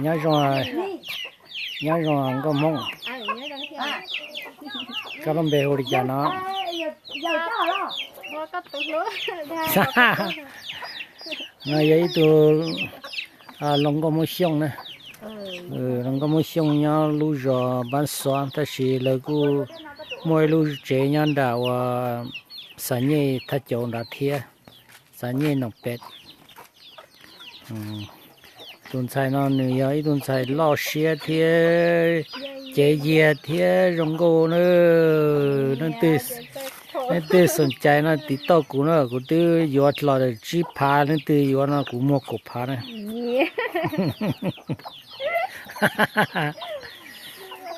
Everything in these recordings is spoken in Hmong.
Nyob zoo, nyob zoo nkauj Hmoob. Koj lub npe hu li cas no? No yog ib tug hluas nkauj Hmoob Xyooj na. Hluas nkauj Hmoob Xyooj nyob lub zos Npab Xov, tab sis lawv kuj muaj ib lub tsev nyob nram uas Xav Nyej Thaj Cauv nrad thiab, Xav Nyej Noom Pem. Tus ntxhais no nws yog ib tug ntxhais loj siab thiab cev yiag thiab zoo nkauj na. Leej twg xom cai no tiv tauj kuv na, kuv twb yuav los tsib phav, leej twg yuav no kuv muag kaum phav na.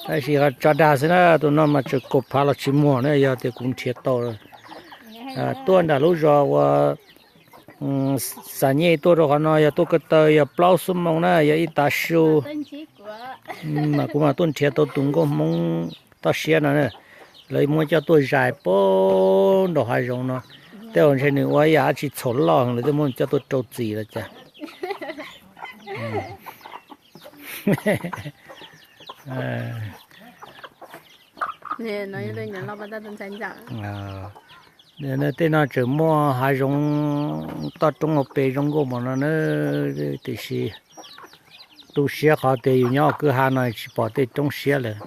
Tab sis ho tso dag xwb na, tus no mas tseem kaum phav los tsis muag na, yog tias kuv nrhiav tau. Tuaj nram lub zos uas Xav Nyej tuaj rau qhov no yog tuaj ko taw yog plaub xuab moos na, yog ib tav su. Mas kuv mam tuaj nrhiav tau tus nkauj Hmoob toj siab no na. Lawv muab coj tuaj zais puag nraum hav zoov no. Tej zaum ntshe nws ua ib yam dab tsi txhaum loj heev lawv thiaj muab coj tuaj rau txim los cas. Tej no tseem muaj hav zoov toj roob hauv pes zoo nkauj npaum no na, tiam sis tu siab qhov tias yus nyob kwj ha no tsis pom tej roob siab lawm.